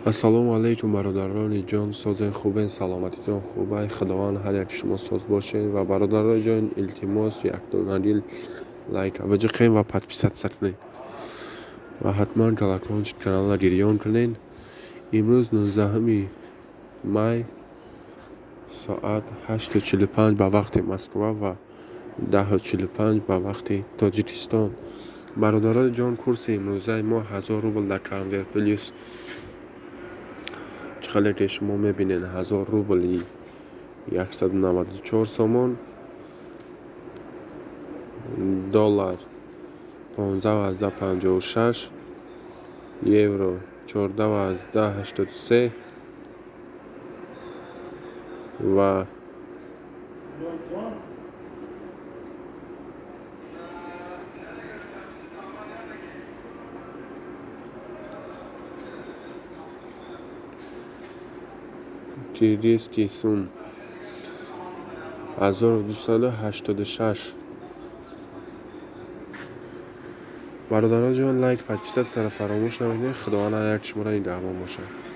Ассалому алайкум, бародарони ҷон, созен, хубен, саломатитон хубай, Худованд ҳар яки шумо соз бошед. Ва бародарони ҷон, илтимос, якдонагил лайка биҷиқем ва подписаться кунед ва ҳатман колокольчик каналро гирён кунед. Имрӯз 19 май, соат 8:45 ба вақти Москва ва 10:45 ба вақти Тоҷикистон. Бародарони ҷон, курси имрӯзаи мо 1000 рубл дар Конвер Плюс. Чӣ қадар ки шумо мебинед, 1000 рубл 194 сомон, доллар 15,56, евро 14,83 ва киргизский сум 1286. Бародарон ҷон, лайк, подписаться фаромӯш намекунед. Худованд ҳар як шуморо нигаҳбон бошад.